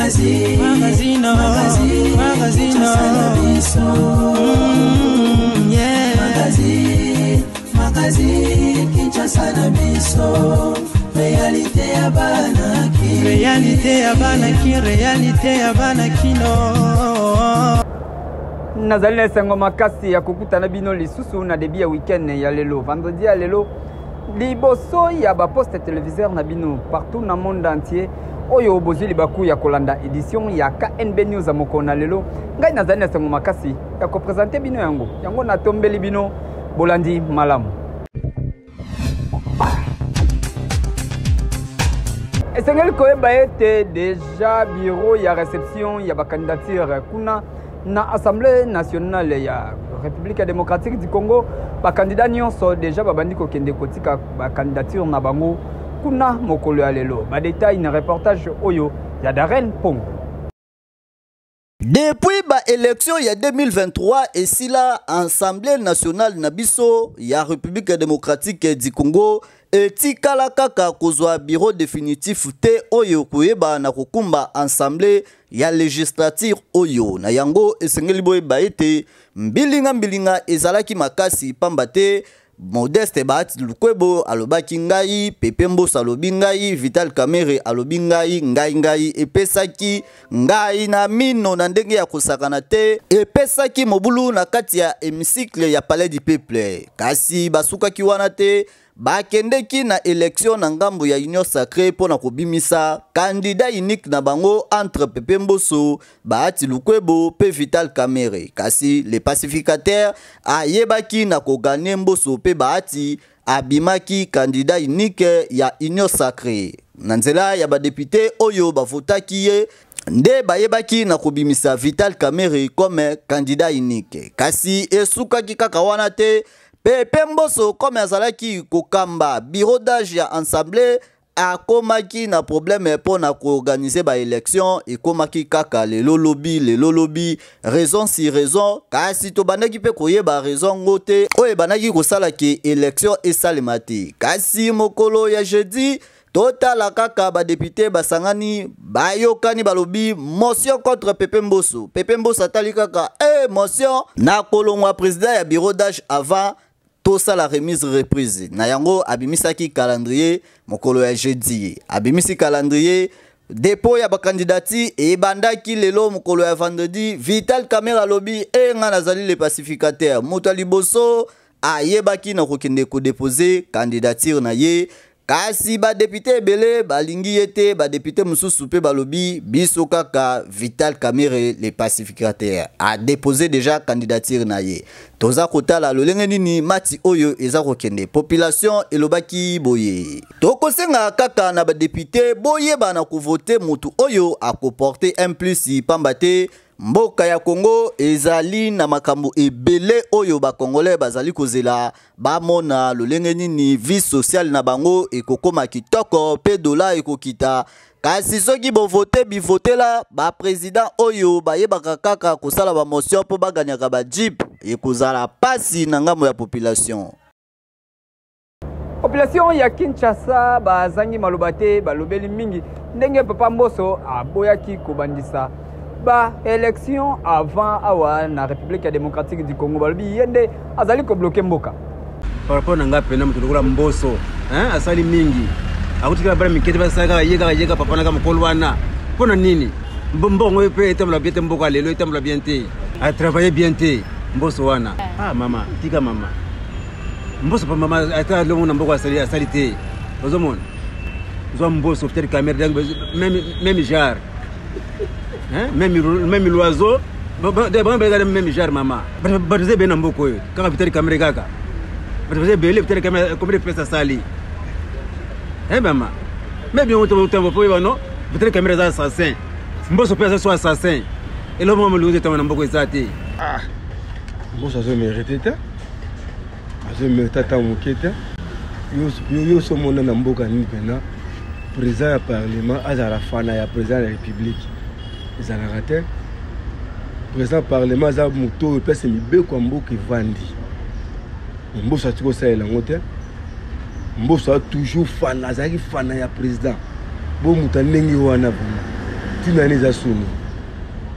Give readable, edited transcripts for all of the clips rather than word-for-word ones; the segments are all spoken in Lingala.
Magazine, magazine, magazine, magazine, yeah. Magazine, magazine, Kinshasa na biso. Réalité ya bana ki. Réalité ya bana ki, réalité ya bana kino. Nazali na esengo makasi ya kokutana bino lisusu na début ya week-end ya lelo, vendredi ya lelo, liboso ya ba poste téléviseur na bino partout na monde entier oyo bozwi libaku ya kolanda édition ya KNB News ya mokolo na lelo. Ngai nazali na esengo makasi ya kopresente bino yango, yango natombeli bino bolandi malamu. Esengeli koyeba ete deja bureau ya réception ya bacandidature kuna na Assemblée nationale ya République démocratique du Congo, bacandidat nyonso deja babandi kokende kotika bacandidature na bango kuna mokolo ya lelo. Badetail na reportage oyo ya Darren Pongo. Depuis ba élection ya 2023 esila, Assemblée nationale na biso ya République démocratique du Congo etikala kaka kozwa bureau définitif te oyo koyeba na kokumba assemblée ya législature oyo. Na yango esengeli boyeba ete mbilinga mbilinga ezalaki makasi, pamba te Modeste Bahati Lukwebo alobaki ngai, Pepe Mboso alobi ngai, Vital Kamerhe alobi ngai, ngai ngai epesaki ngai na mino na ndenge ya kosakana te, epesaki mobulu na kati ya hémicycle ya Palais du Peuple. Kasi basukaki wana te, bakendeki na élection na ngambo ya Union Sacrée mpo na kobimisa candidat unique na bango entre Pepe Mboso, Bahati Lukwebo pe Vital Kamerhe. Kasi le pacificateur ayebaki na koganye Mboso pe Bahati abimaki candidat unique ya Union Sacrée. Na nzela ya badepute oyo bavotaki ye nde bayebaki na kobimisa Vital Kamerhe comme candidat unique. Kasi esukaki kaka wana te, Pepe Mboso comme azalaki kokamba bureau d'âge ya assemblée akomaki na problème mpo na koorganize baélection. Ekomaki kaka lelo lobi, lelo lobi, raison si raison, kasi tobandaki mpe koyeba raison ngo te oyo ebandaki kosala ke élection esalema te. Kasi mokolo ya jeudi, totala kaka badepute basangani, bayokani, balobi motion contre Pepe Mboso. Pepe Mboso atali kaka e motion na kolongwa président ya bureau d'âge avant tosala remise reprise. Na yango abimisaki calendrier mokolo ya jeudi, abimisi calendrier dépôt ya bakandidati ebandaki lelo mokolo ya vendredi. Vital Kamerhe alobi e nga nazali le pacificateur, moto ya liboso ayebaki na kokende kodepose candidature na ye. Kasi badepute ebele balingi ye te, badepute mosusu mpe balobi biso kaka Vital Kamerhe le pacificateur adepose déjà candidature na ye. Toza kotala lolenge nini mati oyo eza kokende. Population elobaki boye: tokosenga kaka na badepute boyeba na kovote motu oyo akoporte un plus, pamba te mboka ya Congo ezali na makambo ebele oyo bakongolais bazali kozela bamona lolenge nini vie sociale na bango ekokoma kitoko mpe dola ekokita. Kasi soki bovote bivotela baprésident oyo bayebaka kaka kosala bamotion mpo baganyaka bajeep, ekozala pasi na ngambo ya population. Population ya Kinshasa bazangi maloba te, balobeli mingi ndenge Papa Mboso aboyaki kobandisa ba élection avant awa na République ya démocratique du Congo. Balobi ye nde azali kobloke mboka. Par rapport na nga pena, moto lokola Mboso, hein, asali mingi, akutikala bana mike te, basala kaka ye, kaka ye, kaka papa na kaka mokolo wana. Mpo na nini mbongo oyo mpe etambola bien te? Mboka lelo etambola bien te, atravaille bien te Mboso wana. Ah mama, tika mama Mboso pa mama, ata longo na mboka asali, asali te. Ozomona zwa Mboso peut-être Kamerhe, même même genre, hein, même même l'oiseau, bango bayekaka même genre. Mama, bato eza ebele na mboka oyo, kaka Vital Kamerhe kaka? Bato baza ebele. Vital Kamerhe combien de place asali, hein mama? Mais bien otambo po oyeba no Vital Kamerhe aza assassin, Mboso mpe aza so assassin. Eloko moko molungu etanga na mboka eza te. Ah, Mboso azomérite te, azomérite ata moke te. Yo so omona na mboka nini mpena président ya parlement azala fana ya président ya république? Ezalaka te. Président parlement aza moto oyo place mibeko ya mboka evandi. Mboso atiki kosalela yango te. Mboso aza toujours fana, azalaki fana ya président. Bo moto ya ndenge wana vraiment Ntina wana eza soni,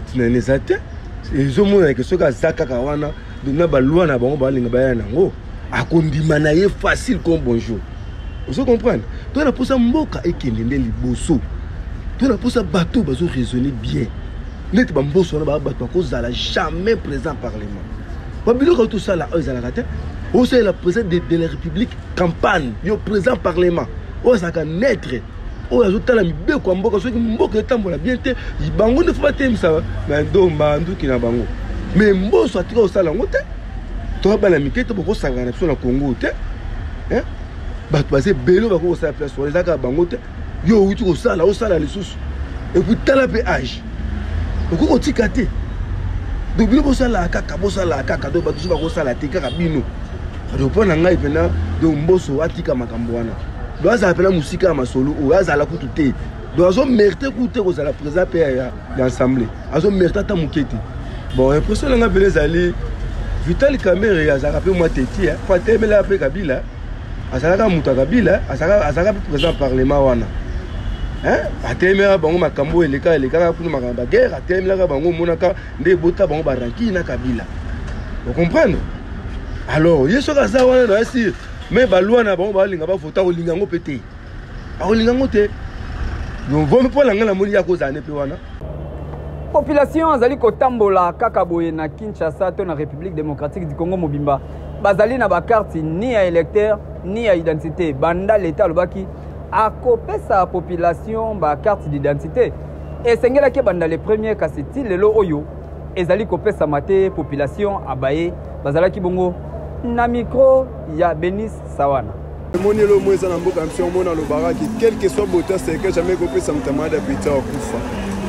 ntina wana eza te. Ezomonana ke soki aza kaka wana na baloi na bango balinga baya nango, akondima na ye facile comme bonjour. Ozo comprendre? To na posa mboka ekende nde liboso, to na posa bato bazo raisonner bien neti bamboso wana baa bato bakozala jamais présent parlement. Babiloko tosala oyo ezalaka te. Osalela président de la république campagne, yo président parlement oyo azalaka neutre, oyo azotala mibeko ya mboka. Soki mboka etambola bien te, bango nde fo batelemisa banduki na bango. Mais Mboso atika kosala yango te. Toza bana mike te, bokosangana na biso na Congo te. Bato baza ebele bakoki kosala place wana, eza kaka bango te. Yo outi kosala, osala lisusu, et puis tala mpe age, okoki kotika te. Donc bino bosalaka kaka, bosalaka kaka, donc bato so bakosala te, kaka bino. Donc mpo na ngai mpena, donc Mboso atika makambo wana, donc azala mpena mosika ya masolo oyo, azala kutu te. Donc azomérite kutu te kozala président mpe ya assemblée, azomérite ata moke te. Bon, impression na ngai mpena ezali Vital Kamerhe azalaka mpe mwa teti po atelemela mpe Kabila, azalaka moto ya Kabila, azalaka mpe président parlement wana. Atelemelaka bango makambo oyo eleka elekaka kuna, makambo baguerre, atelemelaka bango, omonaka nde ebota bango baranki na Kabila. Ocomprendre? Alors ye soki aza wana na asir, mais baloi na bango balinga bavota, akolinga yango mpe te, akolinga yango te. Donc vomi mpo na ngai, namoni ye akozala ne mpe wana. Population azali kotambola kaka boye na Kinshasa to na République démocratique du Congo mobimba, bazali na bacarte ni ya électeur ni ya identité. Banda leta alobaki akopesa population bacarte d'identité, esengelaki ebanda le premier, kasi ti lelo oyo ezali kopesama te. Population abaye bazalaki bongo na micro ya Benis Sawana. Emoni eloko moko eza na mboka na biso, omona alobaka ke quel que soit beauté cercueil, jamais ekopesa moto ya malade ya peti akufa.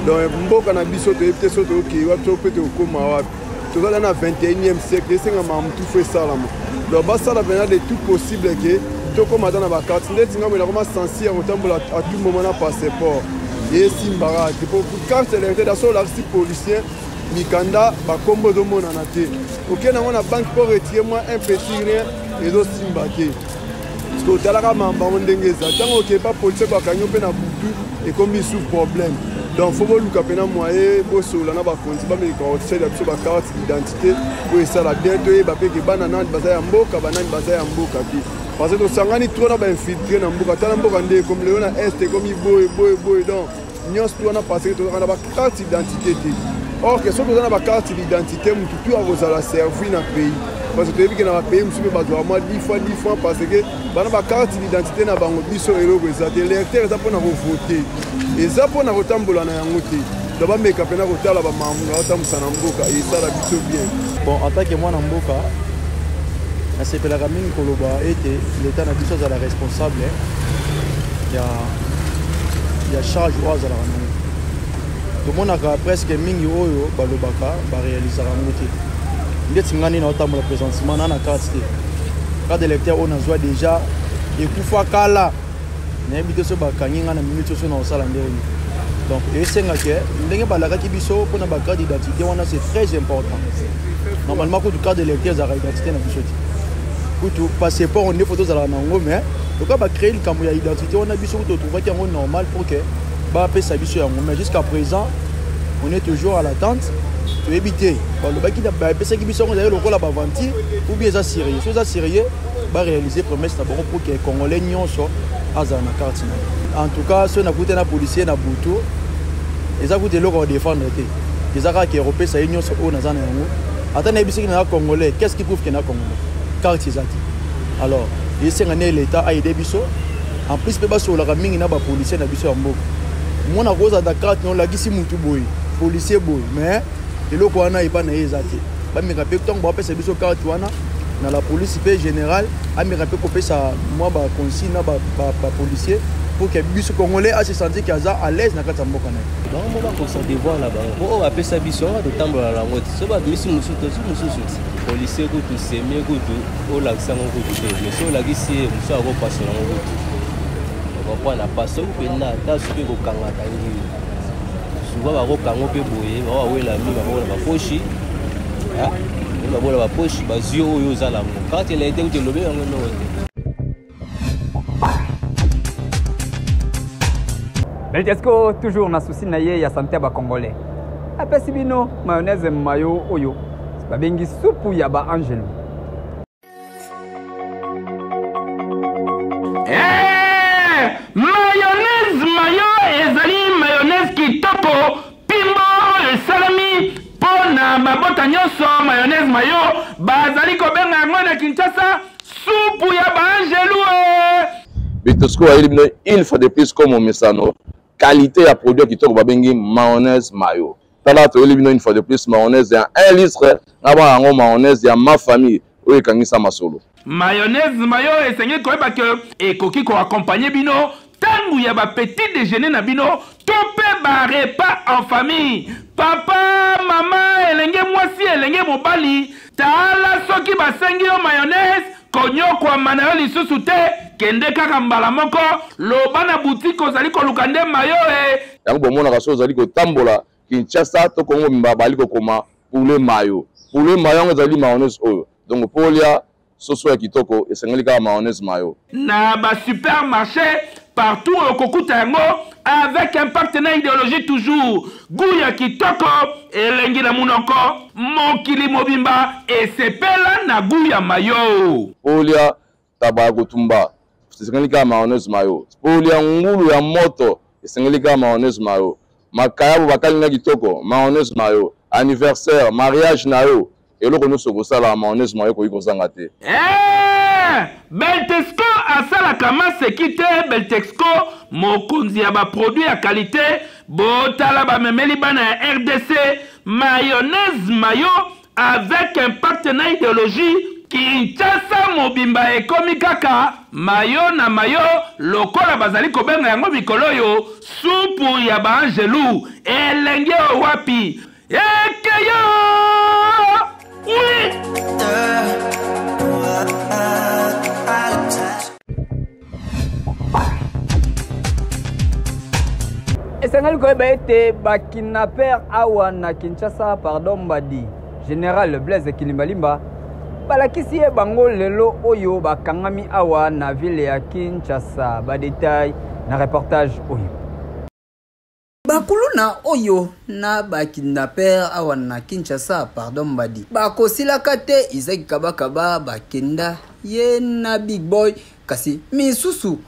Donc mboka na biso toyebi te so tokokei wapi, to mpe tokokóma wapi. Toza na 21e siècle, esengama motu fo esalama. Donc basala mpena de tout possible ke tokóma ata na bacarte. Ndeti ngambo nakoma sensi ya kotambola à tout moment na passeport, esimbaka te po carte électeur da so olakisi policier mikanda, bakombo ezomonana te. Okende yango na banque mpo retire mwa un petit rien, ezosimba te, parce que otalaka mamba yango ndenge eza. Ntango okepa policier bakangi yo mpe na butu, ekomi sous problème. Donc fo boluka mpena moyen, bosolola na bakonzi, bameka kosalela biso bacarte d'identité oyo esala bien, toyeba mpe ke bana nani baza ya mboka, banani baza ya mboka te, parce que tosangani trop na bainfiltré na mboka. Tala mboka nde ekomi lelo, na est ekomi boye boye boye. Donc nyonso tu wana parce que tozalaka na bacarte d'identité te. Or ke soki toza na bacarte d'identité, motu tu akozala servi na pays, parce que toyebi ke na bapays mosusu mpe bazwaka mwa 10 fois 10 fois parce que bana bacarte d'identité na bango. Biso eloko eza te. Électeur eza mpona kovote, eza mpona kotambola na yango te. Donc bameka mpena kotala bamakambo na batambusa na mboka, esala biso bien. Bon, en tant que mwana mboka, nasepelaka mingi koloba ete leta na biso azala responsable ya charge oyo azalaka nango. Tomonaka presque mingi oyo balobaka, baréalisaka yango te. Ndeti ngai nde naotambola présentement na carte te, carte d'électeur oyo nazwa déjà ekufa kala. Nayebi te so bakangi ngai na minute oso na kosala ndenge. Donc esengaki ndenge balakaki biso mpona bacarte d'identité wana, c'est très important. Normalement kutu carte d'électeur ezalaka identité na biso te, kutu passeport nde fo tozalaka na yango. Mais lokola bacréer likambo ya identité wana, biso kutu totrouvaki yango normal pour que bapesa biso yango. Mais jusqu'à présent, on est toujours à l'attente. Toyebi te, balobaki bapesaki biso yango, ezali lokola baventure ou bien eza sérieux. So eza sérieux, baréaliser promesse na bango pour que congolais nyonso azala na carte na ye. En tout cas, soki nakuti na policier na butu, eza kutu eloko ya kodéfendre te, eza kaka ke kopesa ye nyonso oyo naza na yango. Ata nayebi soki naza congolais, qu'est ce qui prouve ke na congolais? Carte eza te. Alors esenga nde l'état aide biso. En plus mpe basololaka mingi na bapolicier na biso ya mboka. Mwana kozala na carte na, olakisi mutu boye, policier boye, mais eloko wana epa na ye eza te. Bameka mpe ntango bapesa biso carte wana na la police mpe général ameka mpe kopesa mwa baconsigne na bapolicier pour que biso congolais ase sentir ke aza à l'aise na kati ya mboka na ye. Bango mo bakokisa devoir na bango, po oyo bapesa biso wana totambola na yango te. So babimisi mosusu, tozwi mosusu ti policier kutu seme kutu olakisa yango kutu te, mais so olakisi ye mosusu akopasola yango kutu, okomprendre paso mpenza. Ata soki ekokangaka ngi, souvent bakokanga mpe boye, bakawela mi bango na baposhi, babola baposhi, bazwi oyo oza nango carte elai te, kutu elobi yango eloko te. Beltesco toujours na souci na ye ya santé ya bacongolais apesi bino mayonnaise mayo oyo babengi supu ya baangelu. Hey! Mayonnaise mayo ezali mayonnaise kitoko pimbo oyo esalemi mpo na mabota nyonso. Mayonnaise mayo bazali kobenga yango na Kinshasa supu ya baangelu. Betosco ayeli bino une fois de plus comme omesano qualité ya produit ya kitoko babengi mayonnaise mayo. Tala, toyeli bino une fois de plus mayonnaise ya 1 litre na bana yango, mayonnaise ya ma famille oyo ekangisa masolo. Mayonnaise mayo esengeli koyeba ke ekoki koakompagne bino ntango ya bapetit déjeuner na bino to mpe barepas en famille. Papa, mama, elenge mwasi, elenge mobali, tala, soki basengi yo mayonnaise, konyokwama na yo lisusu te, kende kaka mbala moko, loba na butike ozali koluka nde mayo e. Yango bomonaka soki ozali kotambola Kinshasa to Kongo mobimba, bali kokoma poulet mayo, poulet mayo. Yango ezali mayonnaise oyo. Donc mpo olia soso ya kitoko, esengeli kaka mayonnaise mayo. Na basupermarché partout okokuta yango, avec impact na idéologie, toujours goût ya kitoko, elengi na munoko. Mokili mobimba esepela na goût ya mayo. Mpo olia taba ya kotumba, esengeli kaka mayonnaise mayo. Mpo olia ngulu ya moto, esengeli kaka mayonnaise mayo. Makayabo bakalinga kitoko, mayonnaise mayo. Anniversaire, mariage na yo, eloko nyonso okosala, mayonnaise mayo ekoki kozanga te. Eh, Beltexco asalaka maseki te. Beltexco, mokonzi ya baproduit ya qualité. Botala, bamemeli bana ya RDC mayonnaise mayo avec impact na idéologie. Kinshasa mobimba ekomi kaka mayo na mayo, lokola bazali kobenga yango mikolo oyo supu ya baangelu. Elenge oyo wapi ekeyo? Oui. Esengeli koyeba ete bakidnapper awa na Kinshasa, pardon mbadi, général Blaise Kilimbalimba balakisi ye bango lelo oyo bakangami awa na ville ya Kinshasa. Badetail na reportage oyo. Bakuluna oyo na bakidnapper awa na Kinshasa, pardon mbadi, bakosilaka te. Izaki Kabakaba bakenda ye na Big Boy, kasi misusu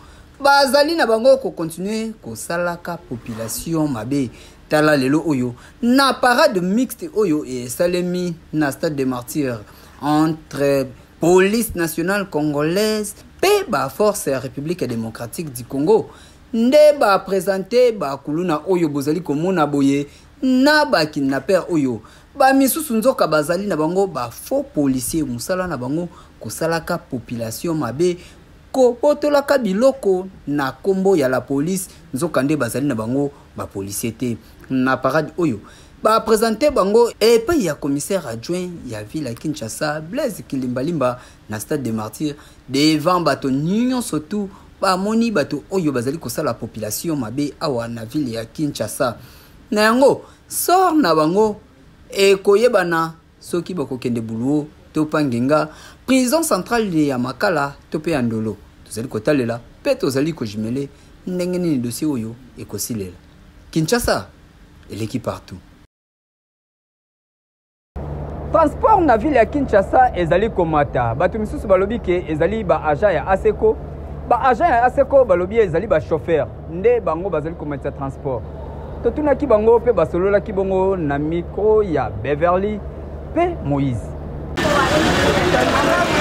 bazali na bango kokontinue kosalaka population mabe. Tala lelo oyo na parade mixte oyo esalemi na Stade de Martyr entre police nationale congolaise mpe baforce ya République démocratique du Congo, nde bapresente bakuluna oyo bozali komona boye na bakidnapper oyo. Bamisusu nzoka bazali na bango bafaux policier, mosala na bango kosalaka population mabe, kobotolaka biloko na nkombo ya la police, nzoka nde bazali na bango bapolisier te. Na parade oyo bapresente bango epai ya commissaire adjoint ya ville ya Kinshasa, Blaise Kilimbalimba, na Stade de Martyr, devant bato nyonso tu bamoni bato oyo bazali kosala population mabe awa na ville ya Kinshasa. Na yango sort na bango ekoyebana soki bakokende Buluo to Pangenga, prison centrale ya Makala to mpe ya Ndolo. Tozali kotalela mpe tozali kojumele ndenge nini dossier oyo ekosilela. Kinshasa eleki partout. Transport na ville ya Kinshasa ezali komata. Bato misusu balobi ke ezali baagent ya ASECO. Baagent ya ASECO balobi ezali bachauffeur nde bango bazali komatisa transport. Totunaki bango mpe basololaki bongo na micro ya Beverly mpe Moïse.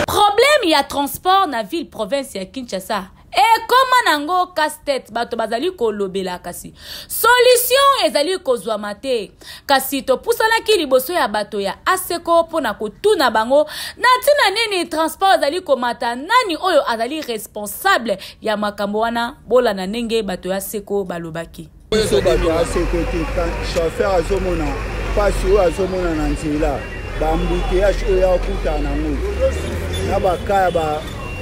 Problème ya transport na ville province ya Kinshasa ekoma nango casse-tête. Bato bazali kolobela, kasi solution ezali kozwama te. Kasi topusanaki liboso ya bato ya ASECO mpo na kotuna bango na ntina nini transport ezali komata, nani oyo azali responsable ya makambo wana. Bolanda ndenge bato ya ASECO balobaki. Biso bato ya ASECO te. Chauffeur azomona mpasi oyo azomona na nzela, baembouteillage oyo akutana nango na baka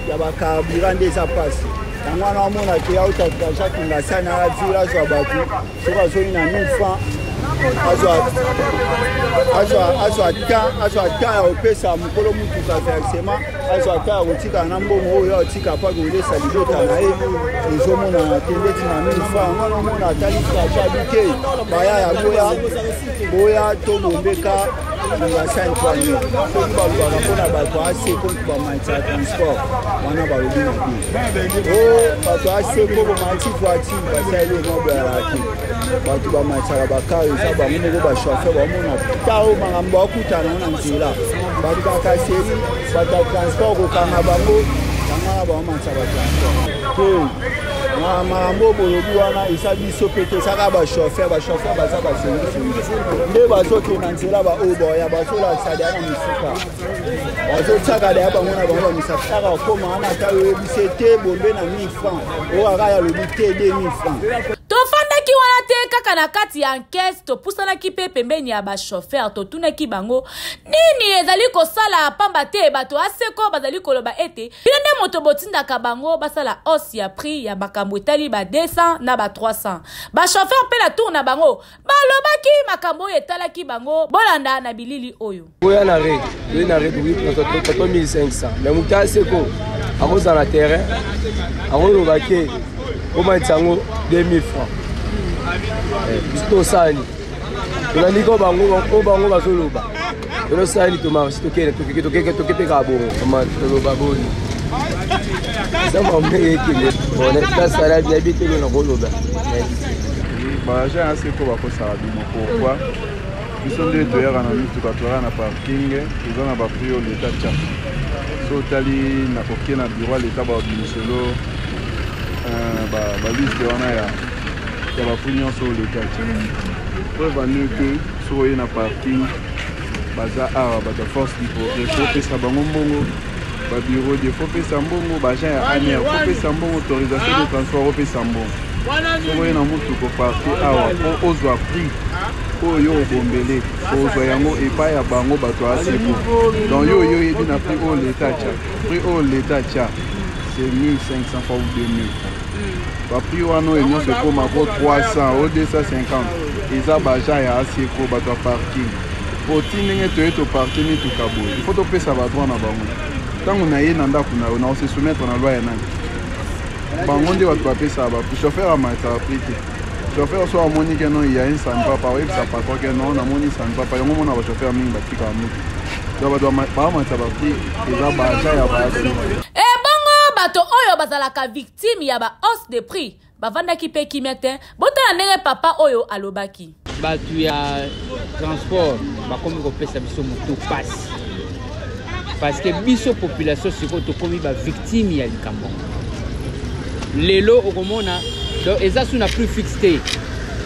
ya bacarburant nde eza mpasi. Yango wana omona ke auta trajet Kingasani, avile, azwa bato, soki azongi na 1000 francs. Azwa temps, azwa temps ya kopesa mokolo motuka versement, azwa temps ya kotikala na mbongo oyo atika mpo akolesa libota na ye. Ezomonana te ndeti na 1000 francs wana omona atali fraja bi te baya ya boya boya tobombeka nga 5 fois mille. Soki balobaka mpona bato ase konti bamatisa ya transport wana, balobi mabe o bato aseko bomati voiture basaleli omoboyalaka te. Bato bamatisaka bakar eza bango moko bachauffeur, bamona ta oyo makambo bakutana na nzela, bato bakaseri, bato ya transport kokanga bango, yango wana baomatisa batransport te. Makambo oyo bolobi wana eza biso mpe te, ezaka bachauffeur. Bachauffeur baza basongisongi nde bazokende na nzela, baoyo boya bazolakisa deya na mosika, bazotiaka deya bango na bango bamisaka kaka kokoma wana. Ata oyebisi te bombe na 1000 francs, oyo kaka alobi te 2000 francs. Tofandaki wana te kaka na kati ya enquête, topusanaki mpe pembeni ya bachauffeur, totunaki bango nini ezali kosala, pamba te bato aseko bazali koloba ete bino nde moto botindaka bango basala hausse ya prix ya makambo etali ba 200 na ba 300. Bachauffeur mpe na tour na bango balobaki makambo oyo etalaki bango. Bolanda na bilili oyo. Oya na re, toye na re, tokoki transport 3500, mais moto aseko akozala na terrain, akoloba ke omatisa yango 2000 francs. Biso tosali, tolandi ko bango oyo bango bazoloba, tolosali, tomarche, tokende, tokepeka bongo. Mama, toloba boni, eza mambe ekende tasala, nayebi te na koloba. Baagent ya seko bakosaka bino. Pourquoi? Biso nde toyaka na mituka, toyaka na parking, toza na baprix oyo leta tia. So otali na koke na bureau ya leta, babimiselo baliste wana ya baprix nyonso oyo leta tia. Preuve en est que soki oye na parking, baza awa bato ya force du progrès, faut opesa bango mbongo, babureau de faut opesa mbongo, baagent ya ANR faut opesa mbongo, autorisation de transport opesa mbongo. Soki oye na motuka oparke awa mpo ozwa prix oyo obombele, ozwa yango epai ya bango bato ya aseko. Donc yo oyo oyebi na prix oyo leta atya, prix oyo leta atya, c'est 1500 fois ou 2000 francs. Baprix wana oyo nyonso ekóma ko 300 o 250, eza baagent ya aseko, bato ya parking. Po ti ndenge toye toparke mituka boye, il faut topesa badroit na bango. Ntango na ye na ndako na yo, na ose soumettre na loi ya nani? Bango nde bato bapesaka baprix. Chauffeur amatisaka prix te. Chauffeur so amoni ke non, ya un ça ne va pas, oyebisa patron ke non, namoni ça ne va pas. Yango mona bachauffeur mingi batikaka mutu. Donc bato bamatisa baprix eza baagent ya baasi. Ebongo bato oyo bazalaka victime ya ba hausse de prix bavandaki mpe kimia te. Botala ndenge papa oyo alobaki. Bato ya transport bakomi kopesa biso motu pasi, parce que biso population sikoyo tokomi bavictime ya likambo yango. Lelo okomona donc eza su na prix fixe te,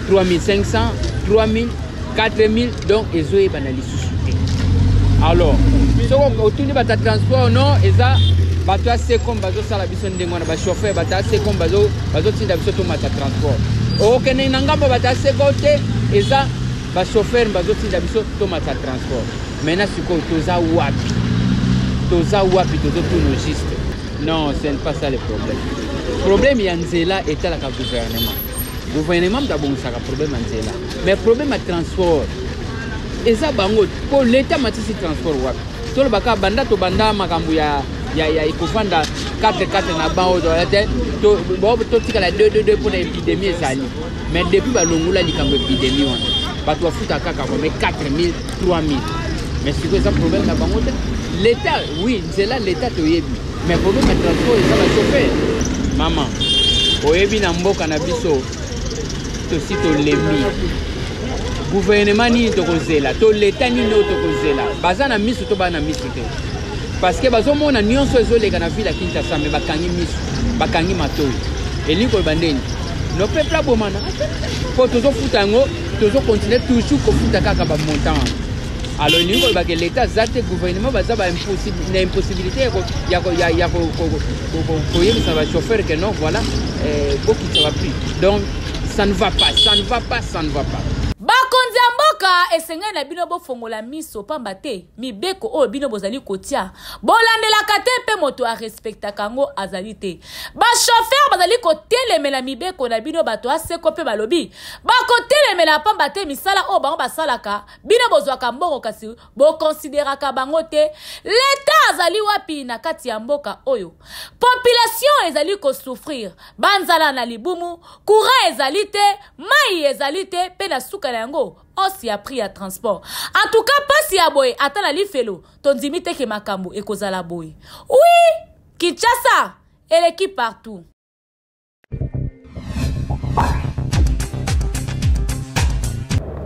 3500, 3000, 4000, donc ezoyebana lisusu te. Alors soki otuni bato ya transport, non, eza bato ya secom bazosala biso ndenge wana, bachauffeur, bato ya secom bazotinda biso tomata transport. Okende na ngambo, bato ya seko te, eza bachauffeur bazotinda biso tomata transport. Maintenant sikoyo toza wapi? Toza wapi? Tozotuna juste. Non, ce n'est pas ça le problème. Problème ya nzela etalaka gouvernement. Gouvernement moto abongisaka problème ya nzela, mais problème ya transport eza bango. Mpo leta matisi transport wapi? Tolobaka banda tobanda makambo ya ekovanda 4 4 na ban oyo te, totikala 2 2 2 mpona épidémie ezali. Mais depuis balongola likambo épidémie wana, bato bafuta kaka kome 4000, 3000. Mais sikoyo eza problème na bango te. L'état, oui, nzela l'état toyebi, mais problème ya transport eza bachauffeur. Mama, oyebi na mboka na biso tosi tolembi. Gouvernement nini tokozela to leta nini oyo tokozela? Baza na miso to baa na miso te? Parce que bazomona nyonso ezoleka na ville ya Kinshasa, mais bakangi miso, bakangi matoi. Elingi koloba ndeni no peuple abomana, mpo tozofuta yango, tozocontinue toujours kofuta kaka bamontant wana. Alors elingi koloba ke leta aza te, gouvernement baza na impossibilité ya koyebisa bachauffeur ke non, voilà, bokitisa baprix. Donc ça ne va pas, ça ne va pas, ça ne va pas. Bakonzi ya mboka. Nsuka, esengeli na bino bofongola miso, pamba te mibeko oyo bino bozali kotia bolandelaka te mpe moto arespektaka yango azali te. Ba-chauffeur bazali kotelemela mibeko na bino bato ya seko mpe balobi bakotelemela pamba te misala oyo bango basalaka bino bozwaka mbongo kasi bokonsideraka bango te. Leta azali wapi na kati ya mboka oyo? Population ezali kosouffrir, banzala na libumu, courant ezali te, mai ezali te mpe na suka na yango hausse ya prix ya transport. En tout cas pasi ya boye ata na lifelo tondimi te ke makambo ekozala boye. Oui, Kinshasa eleki partout.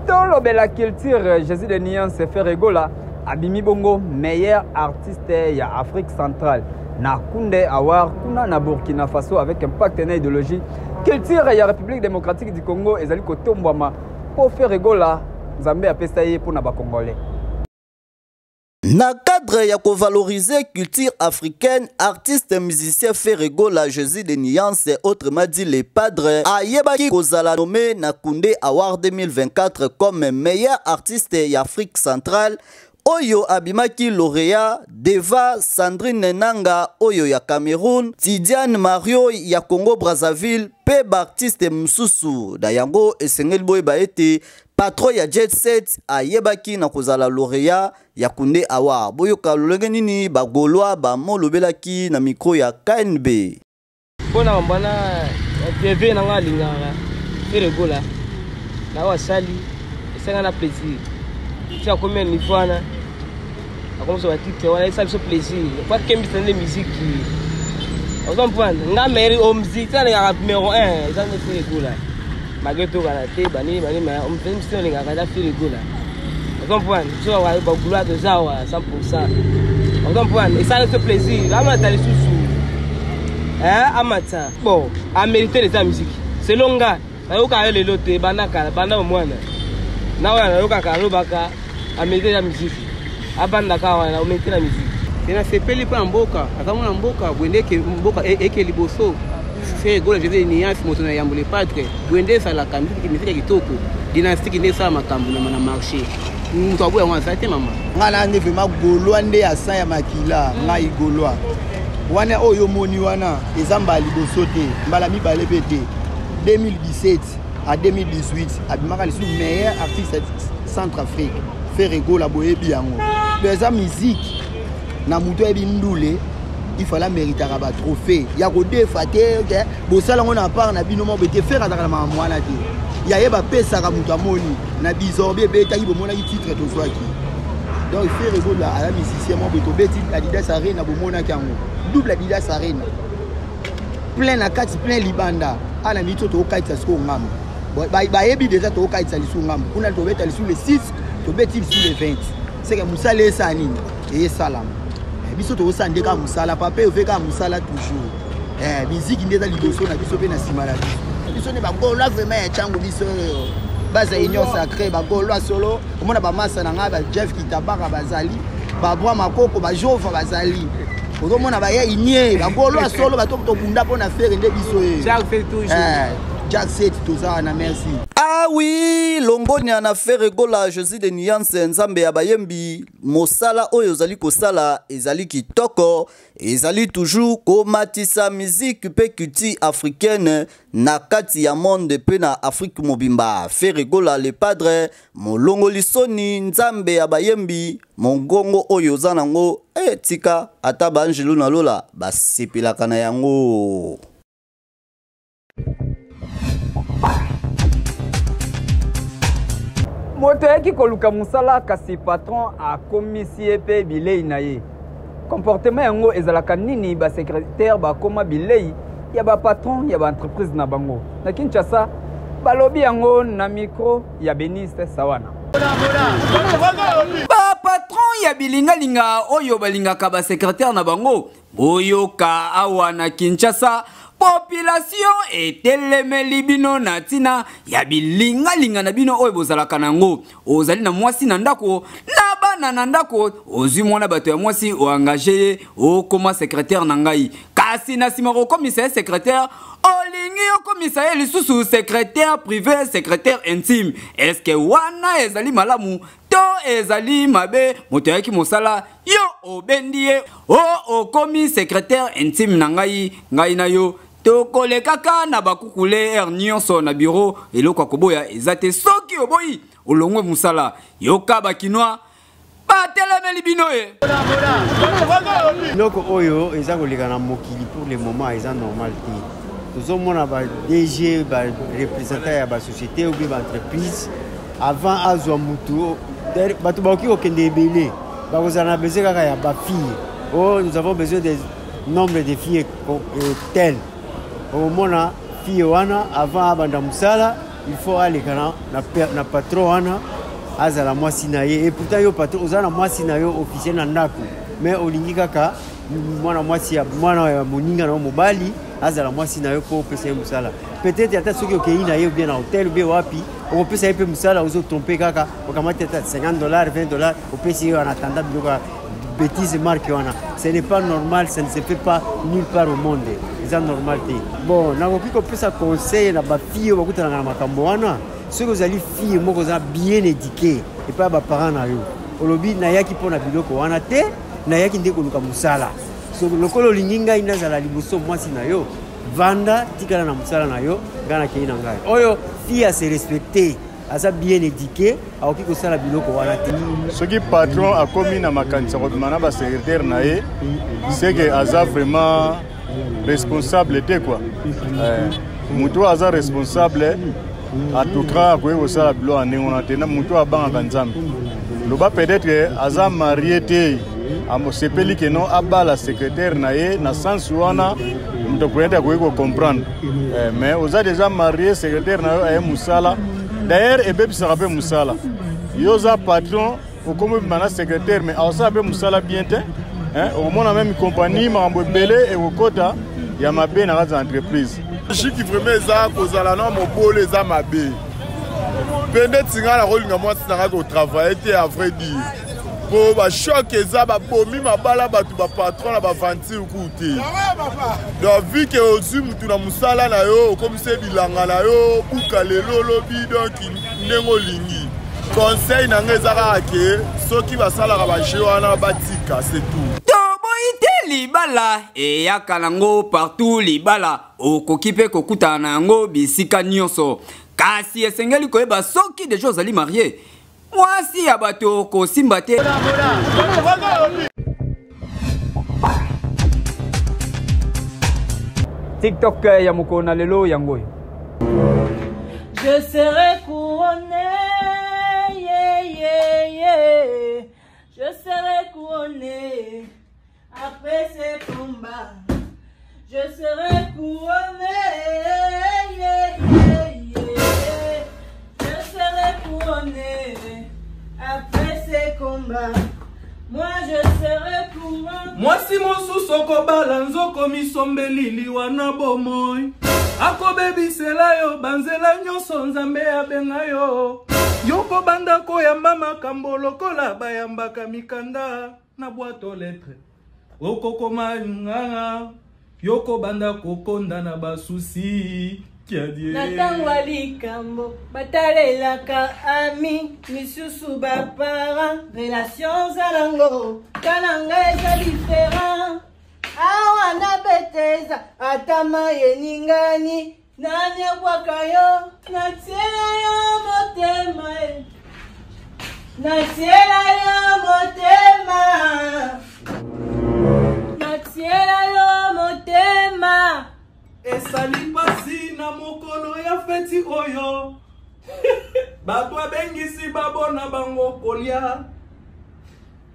Tolobela culture. Jésus de Nuance Ferre Gola abimi bongo meilleur artiste ya Afrique centrale na Kunde Award kuna na Burkina Faso avec impact na idéologie. Culture ya République démocratique du Congo ezali kotombwama mpo Ferre Gola Nzambe apesa ye mpo na ba Congolais. Na cadre ya kovaloriser culture africaine, artiste musicien Ferre Gola Jésus de Nuance, autrement dit le Padre, ayebaki kozala nommé na Kunde Award 2024 comme meilleur artiste ya Afrique centrale, oyo abimaki lauréat deva Sandrine Nanga oyo ya Cameroun, Tidiane Mario ya Congo Brazzaville mpe baartiste mosusu. Na yango esengeli boyeba ete patron ya Jet Set ayebaki na kozala lauréat ya Kunde Award. Boyoka lolenge nini ba Gaulois bamolobelaki na micro ya KNB. Mpo na bana TV na nga alingaka Ferre Gola na oyo asali esanga na plaisir ti akomi na niveau wana akomisa batitre wana esala biso plaisir po akembisa nde miziki ozo comprendre nga meri omzi ti alingaka numero 1 eza nde Ferre Gola malgré tokana te banini banini mais omzi alingaka eza Ferre Gola. Ozo comprendre biso bagloire toza awa 100 pourcent. Ozo comprendre esala biso plaisir amata lisusu amata bon amérite leta musique selon nga nayokaka yo lelo te banda kala banda omwana na wana nayokaka alobaka amérite ya musique abandaka wana omérite na musique. Te nasepeli mpo na mboka aza mwana mboka boye nde mboka eke liboso. Ferre Gola José Nias moto na yambo le padre boye nde ezalaka miziki ya kitoko dynastique nde esala makambo na marché moto aboya yango aza te mama. Ngai na nde vraiment Gaulois nde ya sang ya makila ngai Gaulois wana oyo omoni wana eza mbala liboso te mbala mibale mpe te 2017 à 2018 abimaka lisusu meilleur artiste Centrafrique Ferre Gola boyebi yango donc eza musique na moto ayebi ndule il fallait méritaka ba trophée ya kodefa te okay? Bosala yango na part na bino moko te Ferre azalaka na makambo wana te ya ye bapesaka moto amoni na bizorbi ebetaki bomonaki titre tozwaki donc Ferre Gola aza musicien moko boye tobeti Adidas Arena bomonaki yango double Adidas Arena plein na kati plein libanda ana mito tokokatisa sikoyo ngambo bayebi deja tokokatisa lisu ngambo kuna tobeta lisu le 6 tobeti lisu le 20 seke mosala esala nini esalama biso tokosala nde kaka mosala papa ove kaka mosala toujours miziki nde eza liboso na biso mpe na nsima na biso biso nde bagaulois vraiment ya ntango biso oyo baza union sacré bagaulois solo omona bamasa na ngai ba Jeff Kitabaka bazali babwa makoko bajova bazali ozomona baya inie bagaulois solo bato tobunda mpo na Ferre nde biso ye Jack Set toza wana merci. Ah oui, longonia na Ferre Gola Jésus de Nuance Nzambe ya bayembi mosala oyo ozali kosala ezali kitoko ezali toujours komatisa musique mpe culture africaine na kati ya monde mpe na Afrique mobimba. Ferre Gola le padre molongoli soni Nzambe ya bayembi mongongo oyo oza nango tika ata ba angelu na lola basepelaka na yango. Moto ayaki koluka mosala kasi patron akomisi ye mpe bilei na ye. Comportement yango ezalaka nini? Ba secrétaire bakoma bilei ya ba patron ya ba entreprise na bango. Na Kinshasa balobi yango na micro ya Beniste Sawana. Ba patron ya bilingalinga oyo balingaka ba secrétaire na bango boyoka awa na Kinshasa population etelemeli bino na ntina ya bilingalinga na bino oyo bozalaka nango. Ozali na mwasi na ndako na bana na ndako, ozwi mwana bato ya mwasi oengage ye okoma secrétaire na ngai. Kasi Kasi na nsima kokomisa ye secrétaire, olingi okomisa ye lisusu secrétaire privé, secrétaire intime. Eske wana ezali malamu to ezali mabe? Moto ayaki mosala, yo obendi ye o okomi secrétaire intime na ngai. Ngai na yo tokolekaka na bakukule heure nyonso na bureau. Eloko ya koboya eza te. Soki oboyi, olongwe mosala. Yoka bakinois batelemeli bino ye. Biloko oyo eza koleka na mokili pour le moment eza normal te. Tozomona ba DG, ba représentant ya ba société ou bien ba entreprise, avant azwa mutu, bato bakoki kokende ebele, bakozala na besoin kaka ya ba fille. Oh, nous avons besoin de nombre de filles tel. Okomona fille wana, avant abanda mosala, il faut aleka na patron wana azala mwasi na ye. Et pourtant yo patron oza na mwasi na yo officiel na ndako, mais olingi kaka mwana mwasi ya mwana ya moninga na yo mobali azala mwasi na yo mpo opesa ye mosala. Peut-être ata soki okei na ye bien na hotel bien wapi, okopesa ye mpe mosala, ozotrompe kaka, okamati ata 50 dollars, 20 dollars, opesi ye en attendant. Biloko ya bêtise marque wana, ce n'est pas normal, ça ne se fait pas nulle part au monde, eza normal te. Bon, nakoki kopesa conseil na bafille oyo bakutanaka na makambo wana. Soki ozali fille moko oza bien éduqué epai ya baparent na yo, olobi: nayaki mpo na biloko wana te, nayaki nde koluka mosala. So lokola olingi ngai nazala liboso mwasi na yo, vanda, tikala na mosala na yo, ngai nakei na ngai. Oyo fille ase respecte, aza bien éduqué, akoki kosala biloko wana te. Soki patron akomi na makanisi ya kobima na basecrétaire na ye, seke aza vraiment responsable te quoi. Moto oyo aza responsable, en tout cas akoki kosala biloko ya ndenge wana te. Na moto oyo abangaka Nzambe, loba peut-être aza marié te, amosepeli ke non, abala secrétaire na ye na sens wana, moto peut-être akoki kocomprendre. Mais oza déjà marié, secrétaire na yo aye mosala. D'ailleurs ebebisaka mpe mosala. Yo oza patron, okomi obima na secrétaire, mais aosala mpe mosala bien te. Okomona même compagnie, makambo ebele ekokota ya mabe na kati ya entreprise. Jiki vraiment eza kozala na mobolo, eza mabe mpe ndeti ngai nakolinga mwasi na ngai kotravaille te, à vrai dire, mpo bachoc eza, babomi mabala bato, bapatron na baventure ku te. Donc vu ke ozwi mutu na mosala na yo, okomisa ye bilanga na yo, buka lelo olobi, donc ndenge olingi. Conseil na ngai eza kaka ke soki basalaka bajeu wana, batika, c'est tout. Toboyi te, libala eyaka nango partout. Libala okoki mpe kokutana na yango bisika nyonso, kasi esengeli koyeba soki deja ozali marié, mwasi ya bato kosimba te. TikTok ya mokolo na lelo yango oyo. Je serai couronné, yeah. Je serai couronné après ces combats. Je serai couronné, yeah. Je serai couronné après ces combats. Moi je serai couronné. Mwasi mosusu okobala, nzoko misombeli liwa na bomoi, akobebisela yo banzela nyonso Nzambe abenga yo. Yo kobanda koyamba makambo lokola bayambaka mikanda na boîte aux lettres, okokoma nganga, yo kobanda kokonda na basusi. Kiadie. Na ntango ya likambo batalelaka ami, misusu baparent. Relation oza nango ka na ngai eza différent. Awa nabeteza ata mai eningani, nani abwaka yo? Natiela yo motema e, natiela yo motema, natiela yo motema. Esali mpasi na mokolo ya feti oyo bato abengisi babona bango kolia,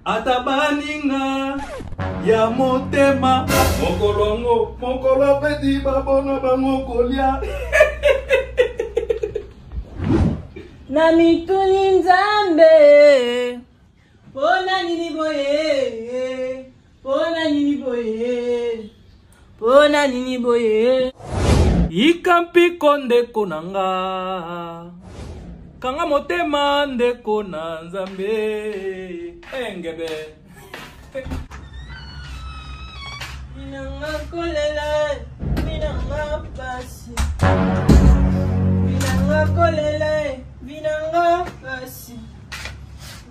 ata baninga ya motema. Mokolo yango, mokolo ya feti, babona bango kolia. Na mituni: Nzambe, mpona nini boye? Mpona nini boye? Mpona nini boye? Yika mpiko, ndeko na nga, kanga motema, ndeko na Nzambe, engebe. Binanga kolela, binanga pasi. Binanga kolela, binanga pasi.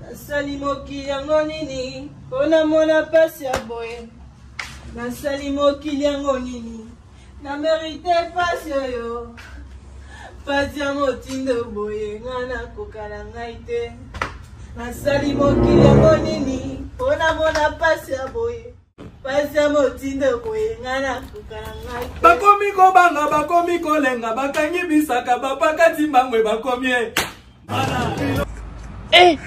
Nasali mokili yango nini mpo namona pasi ya boye. Nasali mokili yango nini na merite pasi oyo. Pasi ya motindo boye nga nakoka na ngai te. Nasali mokili yango nini mpo namona pasi ya boye. Pasi ya motindo boye nga nakoka na ngai te. Bakomi kobanga, bakomi kolenga, bakangi bisaka, bapakati mbangwe bakomi e. Eh!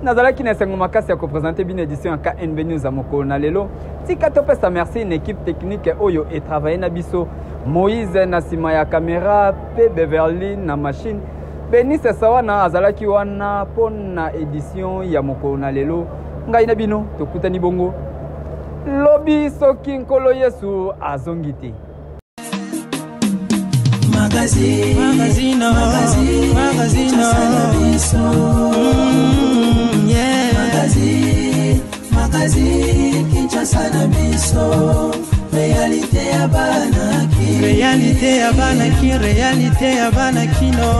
Nazalaki na esengo makasi ya kopresente bino edition ya KNB News ya mokolo na lelo. Tika topesa merci na equipe technique oyo etravaille na biso, Moïse na nsima ya kamera mpe Beverly na machine. Benise Sawana azalaki wana mpo na edition ya mokolo na lelo. Ngai na bino tokutani bongo lobi soki Nkolo Yesu azongi te. Magazine, magazine, magazine, magazine, yeah. Magazine, magazine, Kinshasa na biso, réalité ya bana ki, réalité ya bana ki, réalité ya bana kino.